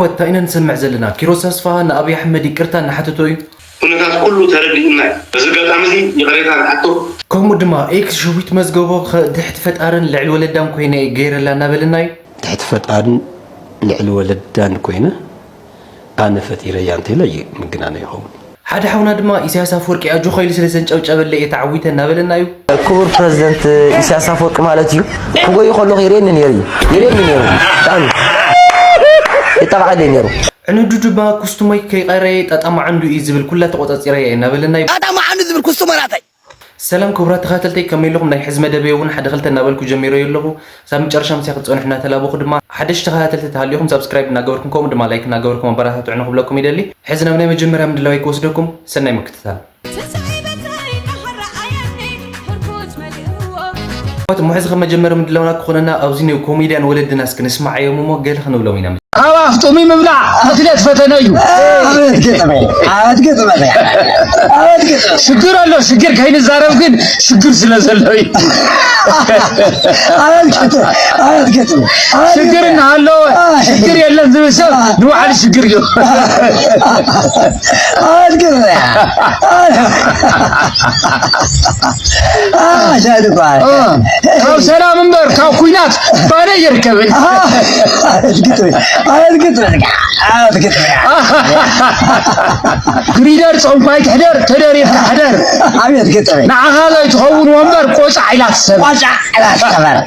ወታ ኢና ንሰምዕ ዘለና። ኪሮስ ኣስፋሃ ንኣብይ ኣሕመድ ይቅርታ እናሓተቶ እዩ። ኩነታት ኩሉ ተረዲኡና እዩ። በዚ ኣጋጣሚ እዚ ይቕሬታ ንሓቶ። ከምኡ ድማ ኤክስ ሸዊት መዝገቦ ድሕቲ ፈጣርን ልዕሊ ወለዳን ኮይነ እየ ገይረላ እናበለና እዩ። ድሕቲ ፈጣርን ልዕሊ ወለዳን ኮይነ ኣነ ፈጢረያ እንተኢለ ምግናነ ይኸውን። ሓደ ሓውና ድማ ኢሳያስ ኣፈወርቂ ኣጆኻ ኢሉ ስለ ዘንጨብጨበለይ እየ ተዓዊተ እናበለና እዩ። ክቡር ፕረዚደንት ኢሳያስ ኣፈወርቂ ማለት እዩ ክጎዩ ከለኹ ይርእየኒ ነይሩ እዩ ይርእየኒ ነይሩ እዩ ብጣዕሚ የጣቕዓለይ ነይሩ። ዕንዱ ድማ ኩስቱመይ ከይቐረየ ጣጣ መዓንዱ እዩ ዝብል ኩላ ተቖጻጺረያ እየ እናበለና እዩ። ጣጣ መዓንዱ ዝብል ኩስቱመራተይ ሰላም ክቡራት ተኸታተልተይ ከመይ ኣለኹም? ናይ ሕዚ መደበይ እውን ሓደ ክልተ እናበልኩ ጀሚረዮ ኣለኹ። ሳብ መጨረሻ ምሳይ ክትጸንሑ እናተላበኹ ድማ ሓደሽቲ ተኸታተልቲ ተሃሊኹም ሳብስክራይብ እናገበርኩም ከምኡ ድማ ላይክ እናገበርኩም ኣበረታትዑኒ ክብለኩም ይደሊ። ሕዚ ናብ ናይ መጀመርያ ምድላወይ ክወስደኩም ሰናይ ምክትታል። እሞ ሕዚ ከም መጀመሪ ምድላውና ክኾነና ኣብዚ ናይ ኮሜድያን ወለድና እስኪ ንስማዓዮም እሞ ገለ ክንብሎም ኢና። ካብ ኣፍጡሚ ምብላዕ ኣትሌት ፈተነ እዩ። ኣበት ገጠመ ኣበት ገጠመ ኣበት ገጠመ ሽግር ኣሎ። ሽግር ከይንዛረብ ግን ሽግር ስለ ዘሎ እዩ። ኣበት ገጠመ ኣበት ገጠመ ሽግር እናሃለወ ሽግር የለን ዝብል ሰብ ንባዕሉ ሽግር እዩ። ኣበት ገጠመ ኣሻድባል ካብ ሰላም እምበር ካብ ኩናት ባነ ይርከብን። ግሪደር ጾምኳ ይትሕደር ተደሪርካ ሕደር። ኣብየት ገጠመ ንዓኻ ዘይትኸውን ወንበር ቆጻዕ ኢላ ትሰበር። ቆጻዕ ኢላ ትሰበር።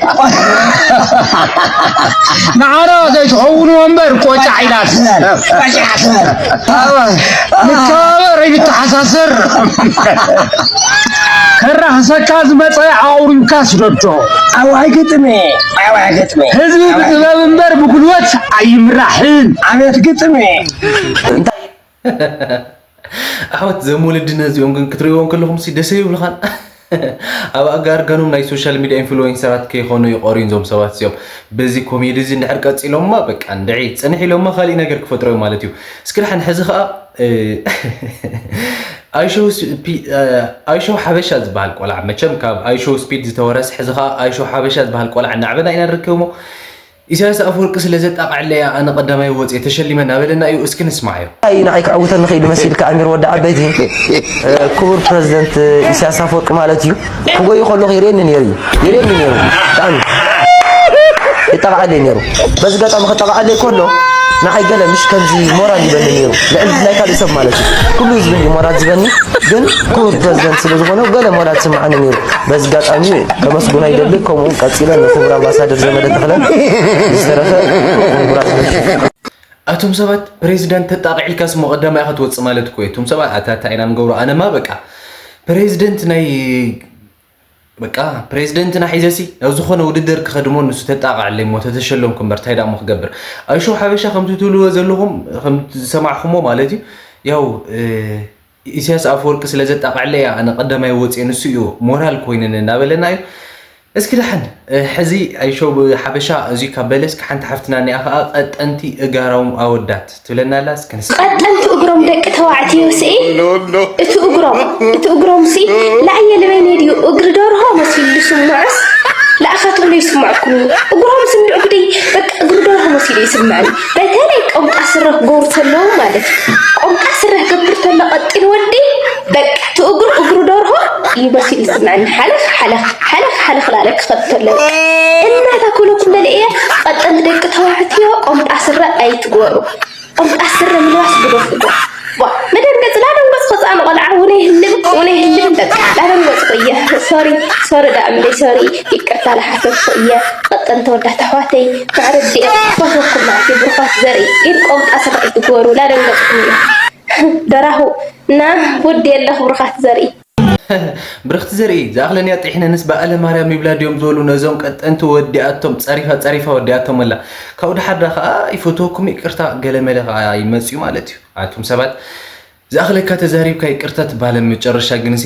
ንዓና ዘይትኸውን ወንበር ቆጫዕ ኢላት ንከባበር ኣይንተሓሳሰር። ከራህሰካ ዝመፀ ኣቑሪብካ ስደዶ። ኣዋይ ግጥሚ ኣዋይ ግጥሚ ህዝቢ ብጥበብ እምበር ብጉልበት ኣይምራሕን። ኣቤት ግጥሚ ኣሕዋት ዘም ወለድና እዚኦም ግን ክትርእይዎም ከለኹም ሲ ደስ ይብልኻን። ኣብ ኣጋር ገኖም ናይ ሶሻል ሚድያ ኢንፍሉዌንሰራት ከይኾኑ ይቐርዩ እዞም ሰባት እዚኦም። በዚ ኮሜዲ እዚ እንድሕር ቀፂሎማ በቃ እንድዒ ፅንሕ ኢሎማ ካሊእ ነገር ክፈጥሮ እዩ ማለት እዩ። እስኪ ደሓን ሕዚ ከዓ ኣይሾው ሓበሻ ዝበሃል ቆልዓ መቸም ካብ ኣይሾው ስፒድ ዝተወረስ ሕዚ ከዓ ኣይሾው ሓበሻ ዝበሃል ቆልዓ እናዕበና ኢና ንርከብ እሞ ኢሳያስ ኣፈወርቂ ስለ ዘጣቕዐለይ እያ ኣነ ቀዳማይ ወፅየ ተሸሊመ እናበለና እዩ። እስኪ ንስማዓዮ። ኣይ ንዓይ ክዕውተኒ ክኢሉ መሲልካ ኣሚር ወዲ ዓበይቲ። ክቡር ፕረዚደንት ኢሳያስ ኣፈወርቂ ማለት እዩ። ክጎዩ ከለኹ ይርእየኒ ነይሩ እዩ። ይርእየኒ ነይሩ እዩ። ብጣዕሚ የጣቕዓለይ ነይሩ። በዚ ኣጋጣሚ ከጣቕዓለይ ከሎ ንዓይ ገለ ምሽ ከምዚ ሞራል ይበኒ ነይሩ። ልዕሊ ናይ ካልእ ሰብ ማለት እዩ። ኩሉ እዩ ዝበኒ ሞራል ዝበኒ ግን ክቡር ፕረዚደንት ስለ ዝኾነ ገለ ሞራል ዝስምዓኒ ነይሩ። በዚ ኣጋጣሚ ከመስግኖ ይደሊ። ከምኡ እውን ቀጺለ ንክቡር ኣምባሳደር ዘመደ ተኽለን ዝተረፈ ክቡራት ኣቶም ሰባት ፕሬዚዳንት ተጣቒዕልካስ እሞ ቀዳማይ ኢኻ ትወፅእ ማለት እኮ እዩ። እቶም ሰባት ኣታ እንታይ ኢና ንገብሮ ኣነማ በቃ ፕሬዚደንት ናይ በቃ ፕሬዚደንትና ሒዘሲ ናብ ዝኾነ ውድድር ክኸድ እሞ ንሱ ተጣቕዐለይ እሞ ተተሸለምኩ እምበር እንታይ ደኣ እሞ ክገብር። ኣይሾው ሓበሻ ከምቲ ትብልዎ ዘለኹም ከምቲ ዝሰማዕኹሞ ማለት እዩ ያው ኢሳያስ ኣፈወርቂ ስለ ዘጣቕዐለይ እያ ኣነ ቀዳማይ ወፅየ ንሱ እዩ ሞራል ኮይንኒ እናበለና እዩ። እስኪ ደሓን ሕዚ ኣይሾው ሓበሻ እዚ ካብ በለ እስኪ ሓንቲ ሓፍትና እኒኣ ከዓ ቀጠንቲ እጋራዎም ኣወዳት ትብለና ኣላ እስኪ ንስ ቀጠንቲ እግሮም ደቂ ተባዕትዮ ስኢ እቲ እግሮም እቲ እግሮም ሲ ላዕየ ልበይነ ድዩ እግሪ ደርሆ መሲሉ ዝስምዖስ ለኣኻትኩም ዶ ይስምዐኩም እዩ እግሮም ስምዑ ግደይ በቃ እግሪ ደርሆ መሲሉ ይስምዐኒ በተለይ ቆምጣ ስረ ክገብሩ ተለዉ ማለት እዩ ቆምጣ ስረ ክገብር ተሎ ቀጢን ወዲ በቃ እቲ እግሩ እግሪ ደርሆ እዩ መሲሉ ይስምዐኒ ሓለኽ ሓለኽ ሓለኽ ሓለኽ ላለ ክኸድ ተለዉ እናታ ክብለኩም ደለ እየ ቀጠንቲ ደቂ ተባዕትዮ ቆምጣ ስረ ኣይትግበሩ ቆምጣ ስረ ምልባስ ግደፍዎ ዋ መደንገጽ ላደንገጽ ክጻ ንቆልዓ ውነ ይህልም ውነ ይህልም በቃ ላደንገጽ እየ ሶሪ ሶሪ ዳ እምበይ ሶሪ ይቅርታ ለሓተትኩ እየ ቀጠን ተወዳት ኣሕዋተይ ማዕረ ዲኤ ክፈትወኩም ማለት እዩ ብሩኻት ዘርኢ ኢድ ቆምጣ ስረ ኣይትግበሩ ላደንገጽኩም እየ ደራሁ እና ወዲ የለ ክብሩኻት ዘርኢ ብርኽቲ ዘርኢ ዝኣኽለንያ ጥሒነንስ በኣለ ማርያም ይብላ ድዮም ዝበሉ ነዞም ቀጠንቲ ወዲኣቶም ጸሪፋ ጸሪፋ ወዲኣቶም ኣላ ካብኡ ድሓር ዳ ከኣ ይፈትወኩም ይቅርታ ገለመለ ከኣ ይመጽዩ ማለት እዩ ኣቱም ሰባት ዝኣኽለካ ተዛሪብካ ይቅርታ ትባለ መጨረሻ ግንሲ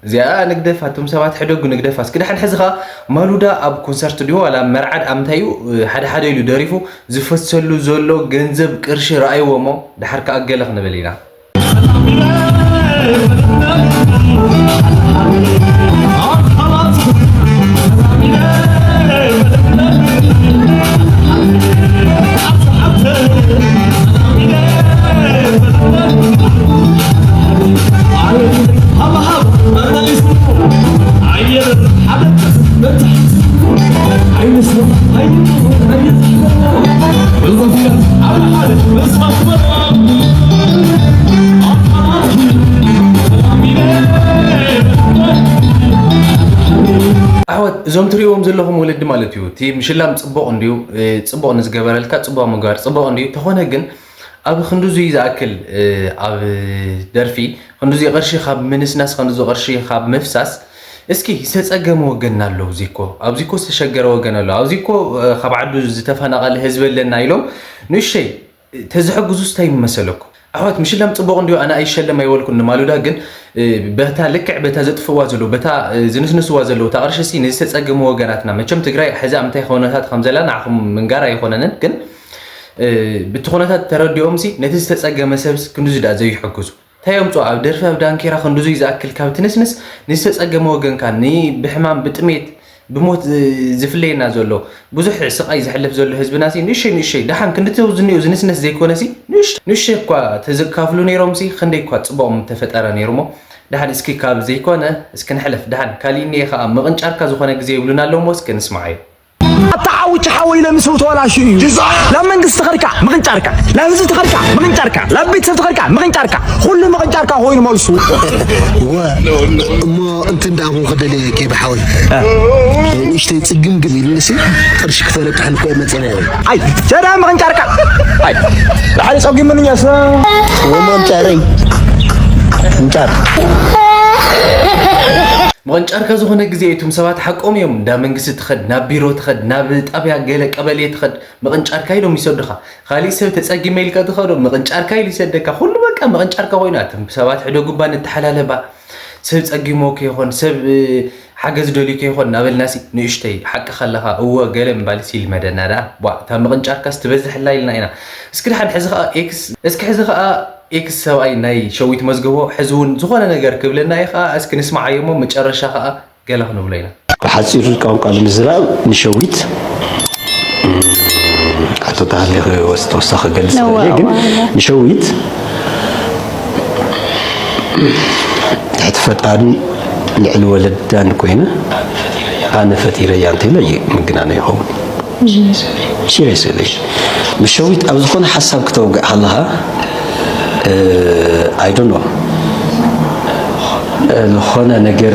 እዚኣ ንግደፍ ኣቱም ሰባት ሕደጉ ንግደፍ ኣስኪ ድሓን ሕዚ ከኣ ማሉዳ ኣብ ኮንሰርት ድዩ ዋላ መርዓድ ኣምንታይ እዩ ሓደ ሓደ ኢሉ ደሪፉ ዝፈሰሉ ዘሎ ገንዘብ ቅርሺ ረኣይዎ እሞ ድሓር ከኣ ገለ ክንብል ኢና ኣሕዋት፣ እዞም ትሪእዎም ዘለኹም ወለዲ ማለት እዩ። እቲ ምሽላም ጽቡቕ እንድዩ፣ እ፣ ጽቡቕ ንዝገበረልካ ጽቡቕ ምግባር ጽቡቕ እንድዩ። ተኾነ ግን ኣብ ክንድዙይ ዝኣክል፣ እ፣ ኣብ ደርፊ ክንድዙይ ቅርሺ ካብ ምንስናስ፣ ክንድዙ ቅርሺ ካብ ምፍሳስ፣ እስኪ ዝተጸገመ ወገንና ኣሎ። ኣብዚ እኮ፣ ኣብዚ እኮ ዝተሸገረ ወገን ኣሎ። ኣብዚ እኮ፣ እ፣ ካብ ዓዱ ዝተፈናቐለ ህዝቢ ኣለና ኢሎም ንእሸይ ተዝሕግዙስ እንታይ ምመሰለኩም? ኣሕዋት፣ ምሽላም ጽቡቕ እንድዩ፣ ኣነ ኣይሸለም ኣይበልኩን ንማሉዳ፣ ግን፣ እ፣ በታ ልክዕ በታ ዘጥፍዋ ዘለዉ፣ በታ፣ እ፣ ዝንስንስዋ ዘለዉ፣ እታ ቅርሺ ሲ ንዝተጸገሙ ወገናትና፣ መቸም ትግራይ ሕዚ ኣብ ምንታይ ኩነታት ከም ዘላ ንዓኹም ምንጋር ኣይኾነንን፣ ግን፣ እ፣ ብቲ ኩነታት ተረዲኦም ሲ ነቲ ዝተጸገመ ሰብስ ክንድዚ ደኣ ዘይሕግዙ? እንታይ የምጽኦ? ኣብ ደርፊ ኣብ ዳንኬራ ክንድዙይ ዝኣክል ካብ ትንስንስ ንዝተጸገመ ወገንካ፣ ኒ-፣ ብሕማም ብጥሜት ብሞት ዝ-፣ ዝፍለየና ዘሎ፣ ብዙሕ ስቓይ ዘሕልፍ ዘሎ ህዝብና ሲ ንእሸይ ንእሸይ ደሓን ክንድቲ ዝኒኦ ዝንስነስ ዘይኮነ ሲ ንእሽ-፣ ንእሸይ እኳ ተዘካፍሉ ነይሮም ሲ ክንደይ እኳ ጽቡቕ ምተፈጠረ ነይሩ እሞ፣ ደሓን እስኪ ካብ ዘይኮነ እስኪ ንሕለፍ። ደሓን ካሊእ እኒኤ ከኣ ምቕንጫርካ ዝኾነ ግዜ ይብሉና ኣለዉ እሞ እስኪ ንስምዓዮ። ኣታ ዓውጭ ሓወይ ለምስው ተበላሹ እዩ። ላብ መንግስቲ ተኸድካ ምቕንጫርካ፣ ላብ ህዝቢ ተኸድካ ምቕንጫርካ፣ ላብ ቤተሰብ ተኸድካ ምቕንጫርካ፣ ኩሉ ምቕንጫርካ ኮይኑ መልሱ። እወ፣ እሞ እንትን ደኣ ኹን ክደልየ ኬቢ ሓወይ። ንእሽተይ ጽግምግም ኢሉኒ ሲ ቅርሺ ክፈለጥሕን እኮ መጸና። ኣይ፣ ሸዳ ምቕንጫርካ። ኣይ፣ ብሓደ ጸጊሙኒ እኛስ። ወመንጨረይ። ምንጫር። ምቕንጫርካ ዝኾነ ግዜ እቶም ሰባት ሓቆም እዮም። እንዳ መንግስቲ ትኸድ፣ ናብ ቢሮ ትኸድ፣ ናብ ጣብያ ገለ ቀበሌ ትኸድ፣ ምቕንጫርካ ኢሎም ይሰዱኻ። ካሊእ ሰብ ተጸጊመ ኢልካ ትኸዶ፣ ምቕንጫርካ ኢሉ ይሰደካ። ኩሉ በቃ ምቕንጫርካ ኮይኑ፣ ኣቶም ሰባት ሕደጉ እባ ንተሓላለባ። ሰብ ጸጊሞ ከይኾን፣ ሰብ፣ እ፣ ሓገዝ ደልዩ ከይኾን እናበልናሲ ንእሽተይ ሓቂ ከለኻ እወ ገለ ምባልሲ ይልመደና ደኣ። ቧ፣ እታ ምቕንጫርካስ ትበዝሕላ ኢልና ኢና። እስኪ ደሓን ሕዚ ኸኣ ኤክስ፣ እስኪ ሕዚ ኸኣ ኤክስ ሰብኣይ ናይ ሸዊት መዝገቦ ሕዚ እውን ዝኾነ ነገር ክብለና እዩ ኸኣ። እስኪ ንስምዓዮ እሞ መጨረሻ ኸኣ ገለ ክንብሎ ኢና። ብሓጺሩ ቋንቋ ንምዝራብ ንሸዊት፣ እም፣ ኣቶ ተሃሌ ክወስ-፣ ተወሳኺ ክገልጽ እዋ፣ ይኽእል እየ፣ ግን እዋ፣ እዋ። ንሸዊት ትሕቲ ፈጣርን ልዕሊ ወለዳን ኮይነ ኣነ ፈጢረያ እንተኢለ ምግናነ ይኸውን። ሲሪየስሊ፣ ምስ ሸዊት ኣብ ዝኾነ ሓሳብ ክተውግዕ ከለኻ፣ እ፣ I don't know፣ ዝኾነ ነገር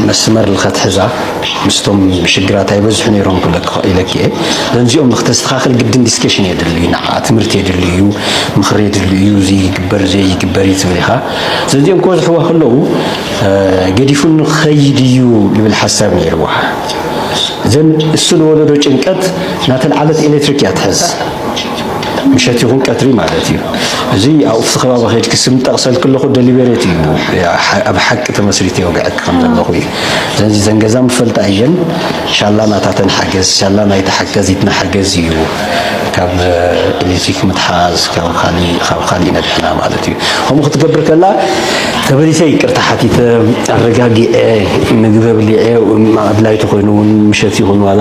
መስመር ንኸትሕዛ ምስቶም ሽግራት ኣይበዝሑ ነይሮም ክብለክ ኢለክ እየ። እዞም ንክተስተኻኽል ግድን ዲስከሽን የድሊ እዩ፣ ንዓ ትምህርቲ የድሊ እዩ፣ ምኽሪ የድሊ እዩ፣ እዚ ይግበር ዘይግበር እዩ ትብል ኢኻ። እዞም ክበዝሕዋ ከለዉ፣ እ፣ ገዲፉ ንኸይድ እዩ ዝብል ሓሳብ ነይርዋ። ዘን እሱ ንወለዶ ጭንቀት ናተን ዓለት ኤሌክትሪክ እያ ትሕዝ። ምሸት ይኹን ቀትሪ ማለት እዩ። እዚ ኣብ ውፍቲ ከባቢ ከይድኪ ስም ጠቕሰልኪ ኣለኹ፣ ደሊቤሬት እዩ። ኣብ ሓቂ ተመስሪተ ይወግዐኪ ከም ዘለኹ እዩ። ስለዚ ዘን ገዛ ምፈልጣ እየን። ሻላ ናታተን ሓገዝ፣ ሻላ ናይታ ሓገዚትና ሓገዝ እዩ። ካብ ኤሌክትሪክ ምትሓዝ፣ ካብ ካሊእ፣ ካብ ካሊእ ነድሕና ማለት እዩ። ከምኡ ክትገብር ከላ ተበሊሰ ይቅርታ ሓቲተ፣ ኣረጋጊዐ፣ ምግቢ ኣብሊዐ፣ ኣድላይ ተኾይኑ እውን ምሸት ይኹን ዋላ፣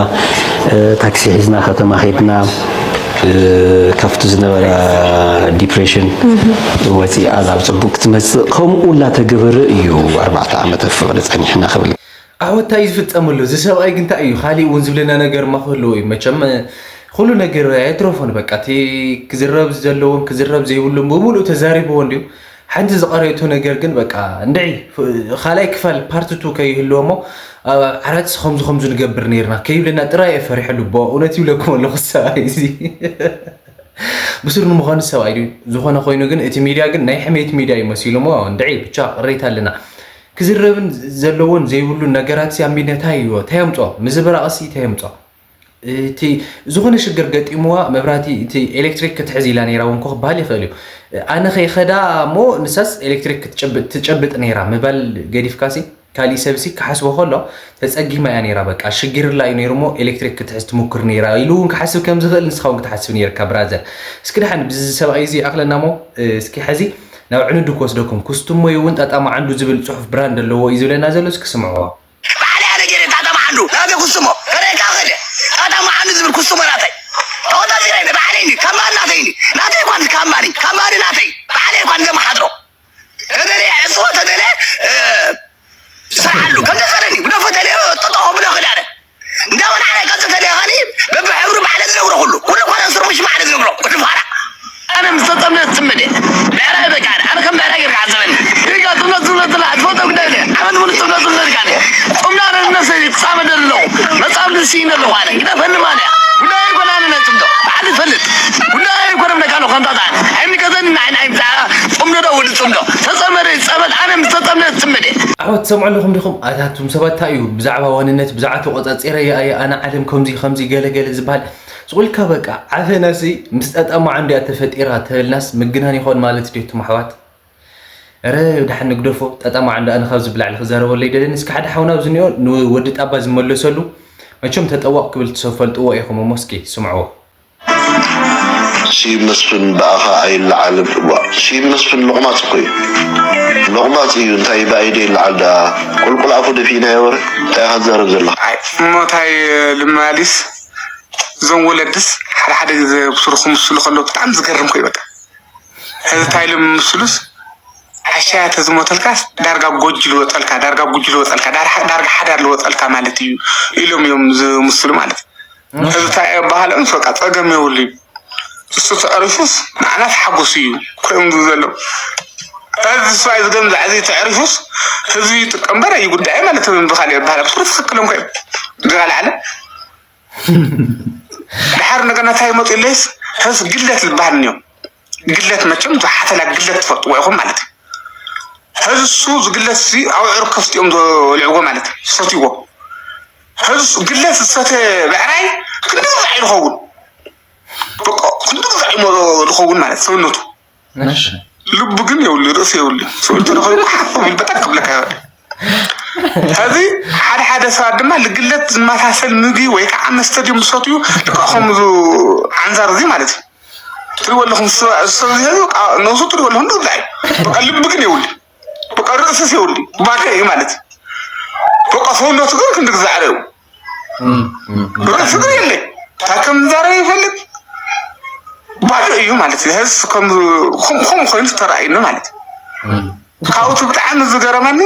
እ፣ ታክሲ ሒዝና ከተማ ኸይድና፣ እ፣ ካብቲ ዝነበራ ዲፕሬሽን ወፂኣ ናብ ፅቡቅ ክትመፅእ ከምኡ እናተገበረ እዩ ኣርባዕተ ዓመት ኣብ ፍቅሪ ፀኒሕና ክብል። ኣወ፣ እንታይ እዩ ዝፍጸመሉ? እዚ ሰብኣይ ግን እንታይ እዩ? ካሊእ እውን ዝብለና ነገር እማ ክህልዎ እዩ። መቸም፣ እ፣ ኩሉ ነገር ኣይትረፎን። በቃ፣ እቲ ክዝረብ ዘለዎን ክዝረብ ዘይብሉን ብምሉእ ተዛሪብዎ እንድዩ። ሓንቲ ዝቐረየቶ ነገር ግን፣ በቃ፣ እንድዒ፣ ፍ-፣ ካልኣይ ክፋል ፓርት ቱ ከይህልዎ እሞ፣ ኣብ ዓራትስ ከምዚ ከምዚ ንገብር ነይርና ከይብለና ጥራይ እየ ፈሪሐሉ። ብእውነት ይብለኩም ኣለኹ፣ ሰብኣይ እዚ። ብሱር ንምዃኑ ሰብኣይ ድዩ? ዝኾነ ኮይኑ ግን፣ እቲ ሚድያ ግን ናይ ሕሜት ሚድያ እዩ መሲሉ እሞ፣ እንድዒ፣ ብቻ ቅሬታ ኣለና። ክዝረብን ዘለዎን ዘይብሉን ነገራት ሲ ኣንቢብና እንታይ እዩ? እንታይ የምፅኦ? ምዝብራቕሲ እንታይ የምፅኦ? እቲ ዝኾነ ሽግር ገጢምዋ መብራህቲ፣ እቲ ኤሌክትሪክ ክትሕዝ ኢላ ነይራ እውን እኮ ክበሃል ይኽእል እዩ። ኣነ ከይኸዳ እሞ ንሳስ ኤሌክትሪክ ክትጨብ-፣ ትጨብጥ ነይራ ምባል ገዲፍካሲ፣ ካሊእ ሰብሲ ክሓስቦ ከሎ ተጸጊማ እያ ነይራ፣ በቃ ሽግርላ እዩ ነይሩ እሞ ኤሌክትሪክ ክትሕዝ ትሙክር ነይራ ኢሉ እውን ክሓስብ ከም ዝኽእል ንስኻ እውን ክትሓስብ ነይርካ ብራዘር። እስኪ ደሓን ብዚ ሰብኣይ እዚ ይኣኽለና እሞ፣ እስኪ ሕዚ ናብ ዕንዱ ክወስደኩም። ኩስቱሞ እውን ጣጣ መዓንዱ ዝብል ጽሑፍ ብራንድ ኣለዎ እዩ ዝብለና ዘሎ፣ እስኪ ስምዕዎ። ባዕለይ ኣነ ገይረ ጣጣ መዓንዱ፣ ናተይ ኩስቱሞ፣ ከደካ ከደ፣ ጣጣ መዓንዱ ዝብል ኩስቱሞ ናተይ። ተቆጻጺረ እኔ፣ ባዕለይ እኔ፣ ካምፓኒ ናተይ እኔ፣ ናተይ እኳ ካምፓኒ፣ ካምፓኒ ናተይ፣ ባዕለይ እኳ ዘመሓድሮ። ተደልየ ዕጽዎ፣ ተደልየ፣ እ፣ ስርሓሉ፣ ከም ዘፈለኒ፣ ግደፎ ተደልየ፣ ጠጠው ብሎ ክዳነ። እንዳወላዕለ ቀጽ ተደልየ ኸኒ፣ በብሕብሩ ባዕለ ዝነግሮ ኩሉ፣ ኩሉ እኳ ሱሩምሽ ባዕለ ዝነግሮ። ይነለኹ ኣነ ግደፈኒ ማለያ ጉዳይ ኣይኮነ ኣነ ናይ ፅምዶ ባዕሊ ዝፈልጥ ጉዳይ ኣይኮነ ብለካ ኣለኹ ከምታ ጣዕሚ ኣይምልከተኒ ንዓይ ናይ ምፃ ፅምዶ ዶ ወዲ ፅምዶ ተፀመደ ይፀመድ ኣነ ምስ ተፀምደ ዝፅመደ። ኣሕዋት ትሰምዑ ኣለኹም ዲኹም? ኣታቱም ሰባት እንታይ እዩ ብዛዕባ ዋንነት ብዛዕባ ተቆፃፂረ እየ ኣነ ዓለም ከምዚ ከምዚ ገለ ገለ ዝበሃል ስቁልካ በቃ ዓፈናሲ ምስ ጠጠማዓ እንዲያ ተፈጢራ ተበልናስ ምግናን ይኾን ማለት ድዩ እቱም ኣሕዋት? እረ ብድሓን ንግደፎ ጠጠማዓ እንዳ ኣነ ካብዚ ብላዕሊ ክዛረበሉ ኣይደልን እስኪ ሓደ ሓውና ኣብዚ እኒኦ ንወዲ ጣባ ዝመለሰሉ መቸም ተጠዋቕ ክብል ትፈልጥዎ ኢኹም እሞ እስኪ ስምዕዎ። ስዩም መስፍን ብኣኻ ኣይለዓልን እዋእ ስዩም መስፍን ሎቕማፅ እኮ እዩ ሎቕማፅ እዩ እንታይ ብኣይደ ይለዓል ደኣ ቁልቁል ኣፉ ደፊእናዮ ወረ እንታይ ኢኻ ትዛረብ ዘለኻ እሞ ታይ ልመላሊስ እዞም ወለድስ ሓደ ሓደ ግዜ ብስሩ ክምስሉ ከለዉ ብጣዕሚ ዝገርም ኮዩ በቃ እዚ ታይ ኢሎም ዝምስሉስ ዓሻ ተዝሞተልካስ ዳርጋ ጎጅ ልወፀልካ ዳርጋ ጉጅ ልወፀልካ ዳርጋ ሓዳር ልወፀልካ ማለት እዩ ኢሎም እዮም ዝምስሉ ማለት እዚ ታይ ባህሎም በቃ ፀገም የብሉ እዩ እሱ ተዕሪፉስ ንዓና ተሓጎስ እዩ ኮይም ዘሎ እዚ ስባይ ዝገምዛዕ እዚ ተዕሪፉስ ህዝቢ ይጥቀም በር እዩ ጉዳይ ማለት ብካል ይበሃል ብስሩ ትክክሎም ኮይም ዝጋል ዓለም ድሓር እንደገና እንታይ ይመፁ ኢለይስ ሕስ ግለት ዝበሃል እኒኦም ግለት መቸም ዝሓተላ ግለት ትፈልጥዎ ኢኹም ማለት እዩ ሕዚ እሱ ዝግለት ሲ ኣውዕር ከፍቲኦም ዝበልዕዎ ማለት እዩ ዝሰትይዎ ሕዚ ግለት ዝሰተ ብዕራይ ክንዲ ዝዛዕ ዝኸውን በቃ ክንዲ ዝዛዕ ዝኸውን ማለት ሰውነቱ ልቡ ግን የብሉ ርእሲ የብሉ ሰው እንተረኸቡ ሓፍ ብል በጣም ክብለካ ይኸእል ሕዚ ሓደ ሓደ ሰባት ድማ ልግለት ዝመሳሰል ምግቢ ወይ ከዓ መስተ ድዮም ዝሰትዩ ልክዕ ከምዚ ዓንዛር እዚ ማለት እዩ ትሪእዎ ኣለኹም ሰብ እዚ ህዝቢ ነብሱ ትሪእዎ ኣለኹም ዝብላዕ እዩ በቃ ልቢ ግን የብሉ በቃ ርእስስ የብሉ ባዶ እዩ ማለት እዩ በቃ ሰውነቱ ግን ክንዲ ግዛዕረ እዩ ርእሱ ግን የለይ እንታይ ከም ዝዛረብ ይፈልጥ ባዶ እዩ ማለት እዩ ህዝብ ከምኡ ኮይኑ ተረኣዩኒ ማለት እዩ ካብኡ እቲ ብጣዕሚ ዝገረመኒ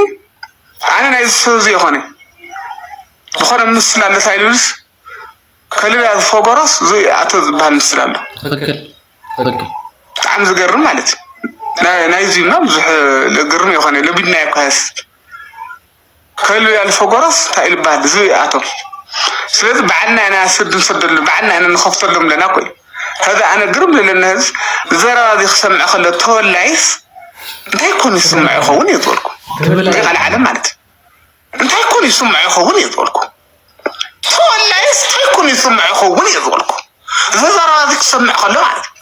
ኣነ ናይዚ ሰብ እዚ ይኾነ ዝኾነ ምስላ ኣለታ ኢሉልስ ከልብያ ዝፈገሮስ ዝኣቶ ዝበሃል ምስል ኣሎ። ትኽክል ትኽክል። ብጣዕሚ ዝገርም ማለት እዩ። ናይ ናይዚ ድማ ብዙሕ ዝግርም ይኾነ ለቢድና ይኳስ ከልብያ ዝፈገሮስ እንታይ ዝበሃል ዝኣቶ። ስለዚ ባዕልና ኢና ስድ ንሰደሉ ባዕልና ኢና ንኸፍተሎም ለና ኮይ። ከዚ ኣነ ግርም ዝለኒ ህዝብ ዘረባ እዚ ክሰምዕ ከሎ ተወላይስ እንታይ ኮን ይስምዖ ይኸውን እየ ዝበልኩ። ትብል እንታይ ቃል ዓለም ማለት እዩ። እንታይ ኮን ይስምዖ ይኸውን እየ ዝበልኩ። ተወላይስ እንታይ ኮን ይስምዖ ይኸውን እየ ዝበልኩ። እዚ ዘረባ እዚ ክሰምዕ ከሎ ማለት እዩ።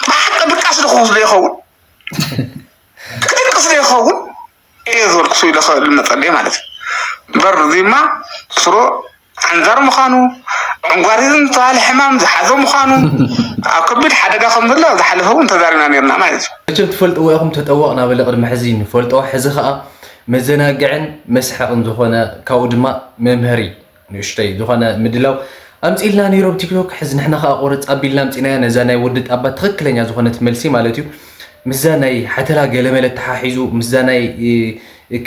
ብሓቂ ድቃስ ዶ ክወስዶ ይኸውን? ክድቅስ ዶ ይኸውን? እየ ዝበልኩ ኢለ ክእል መፀለይ ማለት እዩ። እምበር እዚማ ስሮ ዓንዛር ምዃኑ፣ ዕንጓሪዝም ዝተባህለ ሕማም ዝሓዞ ምዃኑ፣ ኣብ ከቢድ ሓደጋ ከም ዘሎ ዝሓለፈ እውን ተዛሪብና ነይርና ማለት እዩ። መቸም ትፈልጥዎ ኢኹም ተጠወቕ ናበለ ቅድሚ ሕዚ ንፈልጦ። ሕዚ ኸኣ መዘናግዕን መስሓቕን ዝኾነ ካብኡ ድማ መምሀሪ ንእሽተይ ዝኾነ ምድላው ኣምጺእልና ነይሩ ኣብ ቲክቶክ። ሕዚ ንሕና ኸኣ ቁርጽ ኣቢልና ኣምጺእናያ ነዛ ናይ ወዲ ጣባ ትኽክለኛ ዝኾነት መልሲ ማለት እዩ። ምስዛ ናይ ሓተላ ገለመለ ኣተሓሒዙ ምስዛ ናይ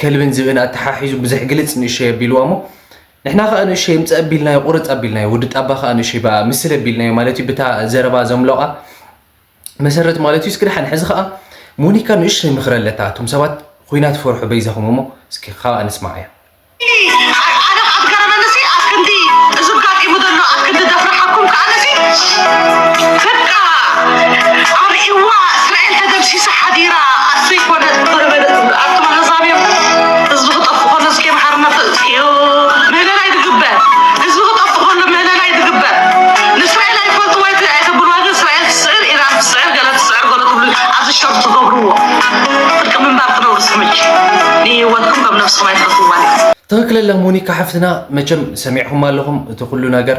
ከልብን ዝብእን ኣተሓሒዙ ብዙሕ ግልጽ ንእሽተይ ኣቢልዋ እሞ ንሕና ኸኣ ንእሽተይ ምጽእ ኣቢልናዮ፣ ቁርጽ ኣቢልናዮ፣ ወዲ ጣባ ኸኣ ንእሽተይ ብኣ ምስል ኣቢልናዮ ማለት እዩ። ብታ ዘረባ ዘምሎቓ መሰረት ማለት እዩ። እስኪ ደሓን ሕዚ ኸኣ ሞኒካ ንእሽተይ ምኽሪ ኣለታ። እቶም ሰባት ኹናት ትፈርሑ በይዛኹም እሞ እስኪ ኻብኣ ንስማዓያ። ኣነ ካብ ገረመንሲ ኣብ ክንዲ እዚ ኣጋጢሙ ዘሎ ኣብ ክንዲ ደፍርሓኩም ከኣ ነዚ በቃ ኣርእይዋ እስራኤል ተደምሲሳ ሓዲራ ኣሰይ ኮነ ኣቶም ኣህዛብ እዮም ህዝቢ ክጠፍ ኮነ እስኪ መሓርና ተእዮ ምህለላ ይትግበር ህዝቢ ክጠፍ ኮነ ምህለላ ይትግበር ንእስራኤል ኣይፈልጥዋ ኣይተብልዋ ግን እስራኤል ትስዕር ኢራን ትስዕር ገለ ትስዕር ገለ ትብሉ ኣብዚ ሸር ትገብርዎ ፍርቂ ምንባር ትነብሩ ስምች ንህይወትኩም ከም ነብስኹም ኣይትፈትውዋን ኢኹም። ትኽክል ኣላ ሞኒካ ሓፍትና፣ መቸም ሰሚዕኹማ ኣለኹም እቲ ኩሉ ነገር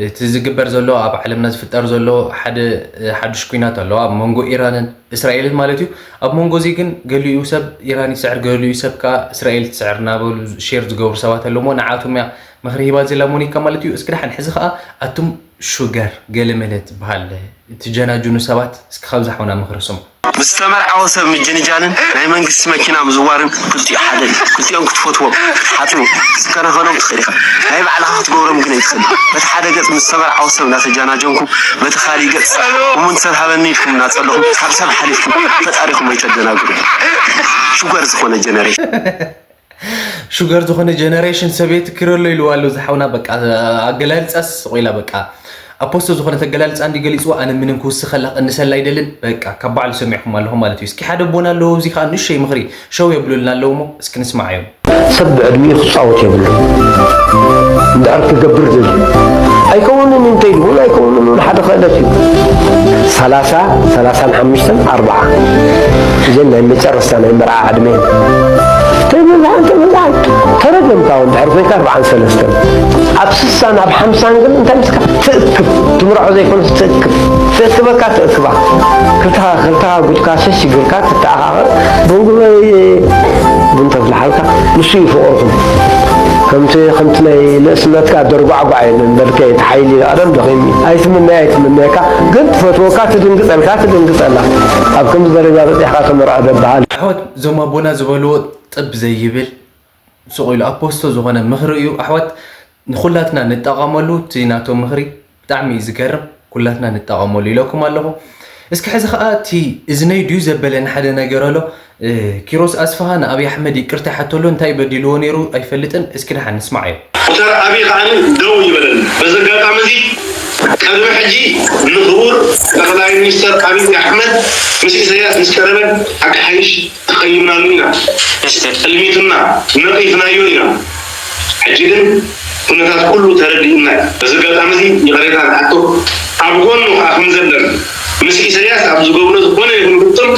እቲ ዝግበር ዘሎ ኣብ ዓለምና ዝፍጠር ዘሎ ሓደ ሓዱሽ ኲናት ኣሎ ኣብ መንጎ ኢራንን እስራኤልን ማለት እዩ። ኣብ መንጎ እዚ ግን ገሊኡ ሰብ ኢራን ይስዕር ገሊኡ ሰብ ከኣ እስራኤል ትስዕር እናበሉ ሼር ዝገብሩ ሰባት ኣለዉ እሞ ንዓቶም እያ ምኽሪ ሂባ ዘላ ሞኒካ ማለት እዩ። እስኪ ደሓን ሕዚ ከኣ ኣቱም ሹገር ገለመለ ትበሃል ትጀናጅኑ ሰባት እስኪ ካብዛ ሓውና ምኽሪ ስምዑ። ምስ ተመርዓወ ሰብ ምጅንጃንን ናይ መንግስቲ መኪና ምዝዋርን ክልቲኡ ሓደ እዩ። ክልቲኦም ክትፈትዎም፣ ክትሓጥኑ፣ ክትከናኸኖም ትኽእል ኢኻ። ናይ ባዕልኻ ክትገብሮም ግን ኣይትኽእልን። በቲ ሓደ ገፅ ምስ ተመርዓወ ሰብ እናተጃናጀንኩም፣ በቲ ካሊእ ገፅ እሙን ሰብ ሃበኒ ኢልኩም እናፀለኹም፣ ካብ ሰብ ሓሊፍኩም ፈጣሪኹም ኣይተደናግሩ። ሽጎር ዝኾነ ጀነሬሽን። ሹገር ዝኾነ ጀነሬሽን ሰበይቲ ክረሎ ኢልዋ ኣሎ ዝሓውና። በቃ ኣገላልፃስ ቆይላ በቃ ኣፖስቶ ዝኾነ ተገላልፃ እንዲ ገሊፅዋ። ኣነ ምንም ክውስኸላ ቀንሰላ ኣይደልን። በቃ ካብ ባዕሉ ሰሚዕኩም ኣለኹም ማለት እዩ። እስኪ ሓደ ኣቦና ኣለዎ፣ እዚ ከዓ ንእሸይ ምኽሪ ሸው የብሉልና ኣለዎ እሞ እስኪ ንስማዓዮም። ሰብ ብዕድሚኡ ክፃወት የብሉ። እንድሕር ክገብር ዝብል ኣይከውንን እንተ ኢሉ እውን ኣይከውንን እውን ሓደ ክእለት እዩ። ሰላሳ ሰላሳን ሓሙሽተን ኣርባዓ እዘን ናይ መጨረስታ ናይ መርዓ ዕድመ ተይበዛሓን ተበዛሓን ተረገምካ እውን ድሕር ኮይንካ ኣርባዓን ሰለስተን ኣብ ስሳን ኣብ ሓምሳን ግን እንታይ ምስካ ትእክብ ትምርዖ ዘይኮነስ ትእክብ ትእክበካ ትእክባ ክልተኻ ክልተኻ ጉድካ ሸሽ ግርካ ትተኣኻኸር ብንጉበይ ቡን ተፍልሓልካ ንሱ እዩ ፍቕርኹም ከምቲ ከምቲ ናይ ንእስነትካ ደርጓዕጓዕ የለን በልከ እቲ ሓይሊ ቀደም ደኺሙ እዩ ኣይትምነይ ኣይትምነየካ ግን ትፈትወካ ትድንግፀልካ ትድንግፀላ ኣብ ከምዚ ደረጃ በፂሕካ ተመርዖ ደበሃል ኣሕዋት እዞም ኣቦና ዝበልዎ ጥብ ዘይብል ስቕ ኢሉ ኣፖስቶ ዝኾነ ምኽሪ እዩ ኣሕዋት ንኹላትና ንጠቐመሉ እቲ ናቶም ምኽሪ ብጣዕሚ እዩ ዝገርም ኩላትና ንጠቐመሉ ኢለኩም ኣለኹ እስኪ ሕዚ ከዓ እቲ እዝነይ ድዩ ዘበለኒ ሓደ ነገር ኣሎ ኪሮስ ኣስፍሃ ንኣብይ ኣሕመድ ይቅርታ ይሓተሉ እንታይ በዲልዎ ነይሩ ኣይፈልጥን እስኪ ደሓን ንስማዓዮ ዶክተር ኣብይ ከዓ ደው ይበለል በዚ ኣጋጣሚ እዚ ቅድሚ ሕጂ ንክቡር ጠቅላይ ሚኒስተር ኣብይ ኣሕመድ ምስ ኢሳያስ ምስ ቀረበ ኣካይሽ ተቐይምናሉ ኢና። ጠልሚትና፣ ነቒፍናዮ ኢና። ሕጂ ግን ኩነታት ኩሉ ተረዲኡና እዩ። በዚ ኣጋጣሚ እዚ ይቕሬታ ንሓቶ። ኣብ ጎኑ ከኣ ከም ዘለን፣ ምስ ኢሳያስ ኣብ ዝገብሮ ዝኾነ ይኹን ግጥም፣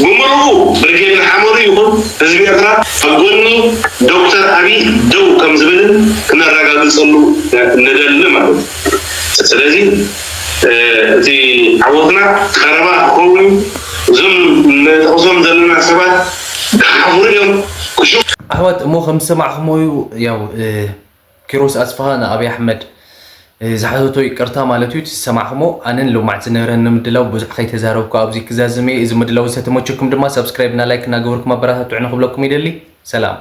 ብምሉኡ ብርጌድ ንሓመዱ ይኹን ህዝቢ ኤርትራ ኣብ ጎኒ ዶክተር ኣብይ ደው ከም ዝብልን ክነረጋግጸሉ ንደሊ ማለት እዩ። ስለዚ እቲ ዓወትና ቀረባ ክኸውን እዩ። እዞም ንጠቕሶም ዘለና ሰባት ክሓፍሩ እዮም። ክሹ ኣሕዋት እሞ ከም ዝሰማዕኹሞ እዩ ያው ኪሮስ ኣስፍሃ ንኣብይ ኣሕመድ ዝሓተቶ ይቅርታ ማለት እዩ ዝሰማዕኹሞ ኣነን ሎማዕቲ ዝነበረኒ ምድላው ብዙሕ ከይተዛረብኩ ኣብዚ ክዛዝም እየ እዚ ምድላው ዝተመቸኩም ድማ ሳብስክራይብ እና ላይክ እናገበርኩም ኣበረታትዑ ንክብለኩም ይደሊ ሰላም